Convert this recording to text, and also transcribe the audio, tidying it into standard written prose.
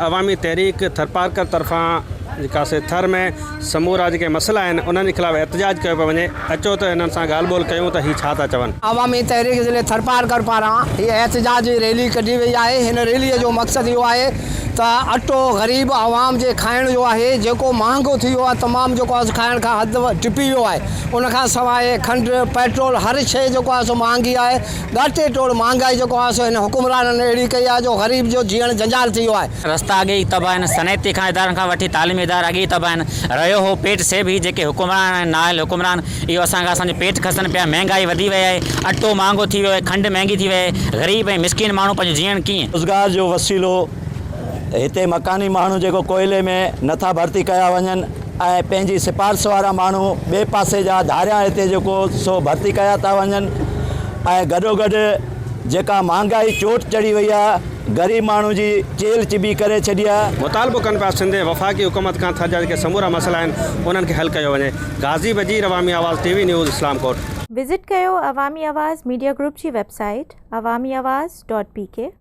عوامي تحريڪ ٿرپارڪر طرفان جيڪا سي ٿر ۾ سمورا جيڪي مسئلا آهن انهن جي خلاف احتجاج ڪيو پيو وڃي اچو ته انهن سان ڳالهه ٻولهه ڪيون ته هي ڇا ٿا چون. عوامي تحريڪ ضلعي ٿرپارڪر پاران هي احتجاجي ريلي ڪڍي وئي آهي هن ريلي جو مقصد اهو آهي ته اٽو غريب عوام جي کائڻ جو آهي جيڪو مهانگو ٿي ويو آهي تمام جيڪو آهي سو کائڻ کان حد ٽپي ويو آهي ان کان سواء کنڊ پيٽرول هر شيء جيڪو آهي سو مهانگي آهي ڳاٽي ٽوڙ مهانگائي جيڪو آهي سو هن حڪمرانن اهڙي ڪئي آهي جو غريب جو جيئڻ جنجال ٿي ويو آهي. رستا اڳي ئي تباهه آهن، صنعتي کان ادارن کان وٺي تعليمي ادارا اڳي ئي تباهه آهن، رهيو هو پيٽ سي به هي جيڪي حڪمران آهن نااهل حڪمران اهو اسان کان اسان جو پيٽ کسن پيا، مهنگائي وڌي وئي آهي، اٽو مهانگو ٿي ويو آهي، کنڊ مهنگي ٿي وئي آهي، غريب ۽ مسڪين ماڻهو پنهنجو جيئڻ ڪيئن؟ روزگار جو وسيلو هتي مڪاني ماڻهو جيڪو ڪوئلي ۾ نٿا ڀرتي ڪيا وڃن ۽ پنهنجي سپارش وارا ماڻهو ٻئي پاسي جا ڌاريان هتي جيڪو سو ڀرتي ڪيا ٿا وڃن ۽ گڏوگڏ جيڪا مهانگائي چوٽ چڙهي وئي آهي غريب ماڻهو جي چيلهه چٻي ڪري ڇڏي آهي. مطالبو ڪن پيا سنڌ ۽ وفاقي حڪومت کان ٿر جا جيڪي سمورا مسئلا آهن انهن کي حل ڪيو وڃي. Ghazi Bajeer Awami Awaz T V news Islamkot. Visit ڪيو عوامي آواز ميڊيا گروپ جي website Awami Awaz dot P K.